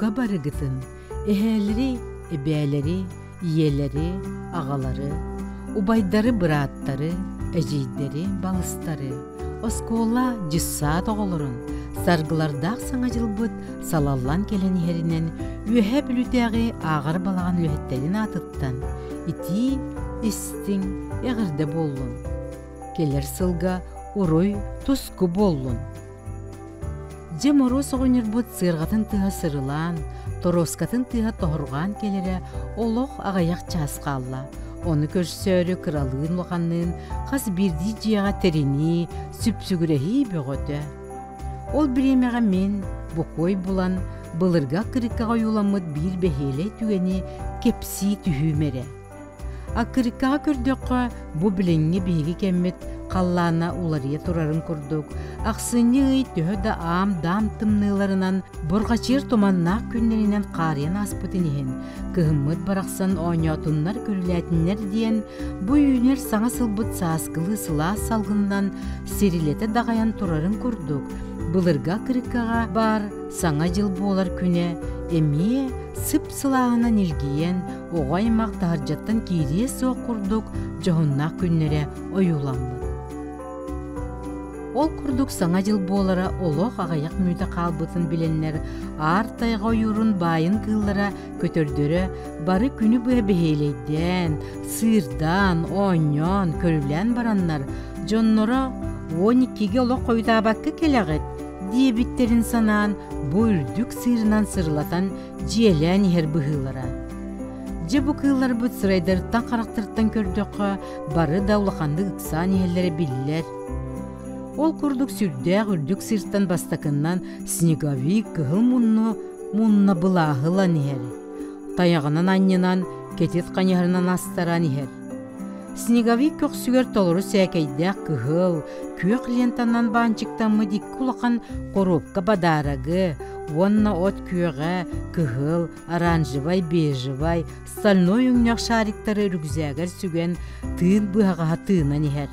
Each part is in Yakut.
Бука барыгытын, эһээлэри, эбээлэри, ийэлэри, аҕалары, убайдары, бырааттары, эдьиийдэри, балыстары, оскуола, дьыссаат оҕолорун саргылардаах Саҥа дьылбыт салаллан кэлэн иһэринэн Үөһээ Бүлүүтээҕи ааҕар балаҕан үлэһиттэрин аатыттан итии, истиҥ эҕэрдэ буоллун! Кэлэр сылга уруй, туску буоллун! Дьэ Моруос оҕонньорбут сыарҕатын тыаһа сырылаан, торуоскатын тыаһа тоһурҕаан кэлэрэ олох аҕыйах чаас хаалла. Ону көрсөөрү кыралыын-улаханныын хас биирдии дьиэҕэ тэринии, сүпсүгүрэһии бөҕөтө. Ол бириэмэҕэ мин, бокуой булан, былыргы аккырыыккаҕа ойууламмыт биир бэһиэлэй түгэни кэпсии түһүүм эрэ. Аккырыыккаҕа көрдөххө, бу билиҥҥи биһиги кэммит халлаана уларыйа турарын курдук, ахсынньы ый төһө да аам-даам тымныыларынан, бурҕачыыр туманнаах күннэринэн хаарыйан ааспытын иһин, кыһыммыт барахсан оонньоотуннар-көрүлээтиннэр диэн, бу үүнэр саҥа сылбыт сааскылыы сылаас салгынынан сирилэтэ даҕайан турарын курдук, былыргы аккырыыккаҕа баар Саҥа дьыл буолар күнэ эмиэ сып-сылааһынан илгийэн, оҕо аймах таһырдьаттан киириэ суох курдук дьоһуннаах күннэрэ ойууламмыт. Ол курдук Саҥа дьыл буолара олох аҕыйах мүнүүтэ хаалбытын билэннэр, аар тайҕа ойуурун баайын кыыллара, көтөрдөрө бары күнү быһа бэһиэлэйдээн, сыырдаан, оонньоон, көрүлээн бараннар, дьонноро 12-гэ олох хойутаабакка кэлэҕит диэбиттэрин санаан, бу үрдүк сыырынан сырылатан дьиэлээн иһэр быһыылара. Дьэ бу кыылларбыт сырайдарыттан-харахтарыттан көрдөххө, бары да улаханнык ыксаан иһэллэрэ биллэр. Ол курдук сүрдээх үрдүк сыыртан бастакыннан снеговик кыһыл мунну мунна былааһы ылан иһэр. Тайаҕынан анньынан, кэтит хайыһарынан астаран иһэр. Снеговик көхсүгэр толору сээкэйдээх кыһыл, күөх лентанан баанчыктаммыт икки улахан коробка бадаарагы уонна от күөҕэ, кыһыл, оранжевай, бежевай, стальной өҥнөөх шариктары рюкзагар сүгэн тыын быһаҕаһа тыынан иһэр.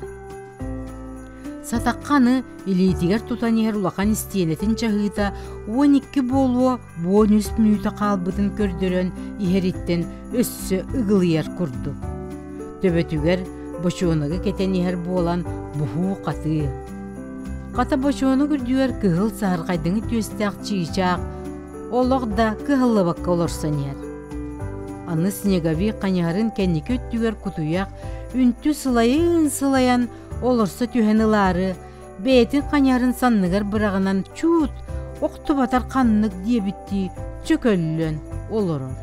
Сатахха аны илиитигэр тутан иһэр улахан истиэнэтин чаһыыта 12 буолуо 13 мүнүүтэ хаалбытын көрдөрөн иһэриттэн өссө ыгылыйар курдук. Төбөтүгэр бочуонагы кэтэн иһэр буолан буһуу-хатыы. Хата бочуонук үрдүгэр кыһыл саһархайдыҥы түөстээх чыычаах олох да кыһаллыбакка олорсон иһэр. Аны снеговик хайыһарын кэнники өттүгэр кутуйах үнтү сылайын-сылайан олорсо түһэн ылаары, бэйэтин хайыһарын санныгар быраҕынан чуут охтубатар ханнык диэбиттии чөкөллөн олорор.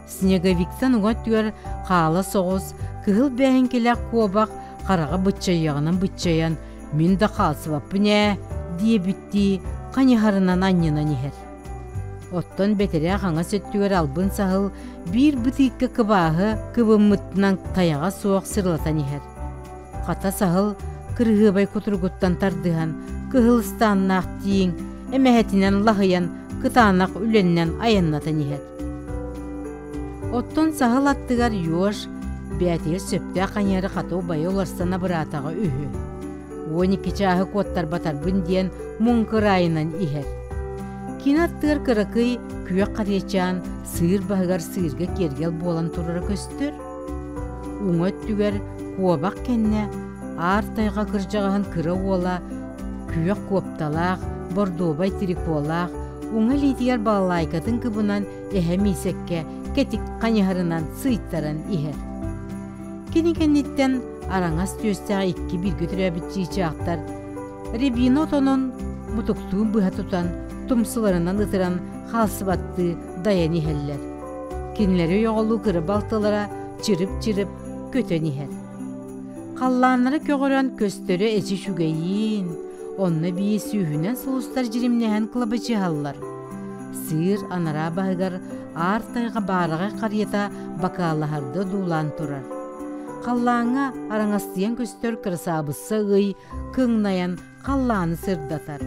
Снеговиктан уҥа өттүгэр хаала соҕус, кыһыл бээһиҥкэлээх куобах хараҕа быччайыаҕынан быччайан «Мин да хаалсыбаппын ээ» диэбиттии хайыһарынан анньынан иһэр. Оттон бэтэрээ хаҥас өттүгэр албын саһыл биир бытыыкка кыбааһы кыбыммытынан тайаҕа суох сырылатан иһэр. Хата саһыл кырыһыабай кутуругуттан тардыһан, кыһыл ыстааннаах тииҥ эмэһэтинэн лаһыйан кытаанах үлэннэн айаннатан иһэр. Оттон саһыл аттыгар Ёж бээтигэр сөптөөх хайыһары хата убайа уларсан абыраатаҕа үһү. 12 чааһы куоттарбатарбын диэн муҥ кыраайынан иһэр. Кини аттыгар кыракый күөх харыйачаан сыыр баһыгар сыырга киэргэл буолан турара көстөр. Уҥа өттүгэр куобах кэннэ аар тайҕа кырдьаҕаһын кыра уола күөх куопталаах, бордуобай триколаах, уҥа илиитигэр балалайкатын кыбынан эһэ миисэккэ кэтик хайыһарынан сыйтаран иһэр. Кини кэнниттэн араҥас түөстээх икки бииргэ төрөөбүт чыычаахтар рябина отонун мутуктуун быһа тутан, тумсуларынан ытыран хаалсыбаттыы дайан иһэллэр. Кинилэри ойоҕолуу кыра балтылара чырып-чырып көтөн иһэр. Халлааннара көҕөрөн көстөрө эчи үчүгэйиин, онно бии сүүһүнэн сулустар дьиримнэһэн кылабачыһаллар. Сыыр анараа баһыгар аар тайҕа баараҕай харыйата бакаалаһарды одуулаан турар. Халлааҥҥа араҥастыйан көстөр кырасаабысса ый кыҥнайан халлааны сырдатар.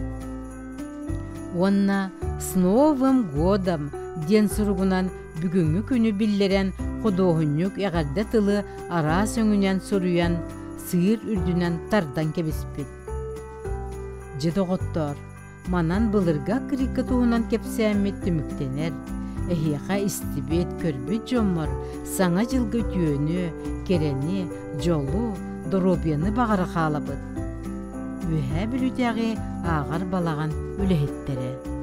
Уонна «С Новым годом!» диэн суругунан бүгүҥҥү күнү биллэрэн худуоһунньук эҕэрдэ тылы араас өҥүнэн суруйан сыыр үрдүнэн тардан кэбиспит. Дьэ доҕоттоор, Манан былыргы аккырыыкка туһунан кэпсээммит түмүктэнэр. Эһиэхэ истибит, көрбүт дьоммор Саҥа дьылга үтүөнү, кэрэни, дьолу, доруобуйаны баҕара хаалабыт. Үөһээ Бүлүүтээҕи ааҕар балаҕан үлэһиттэрэ.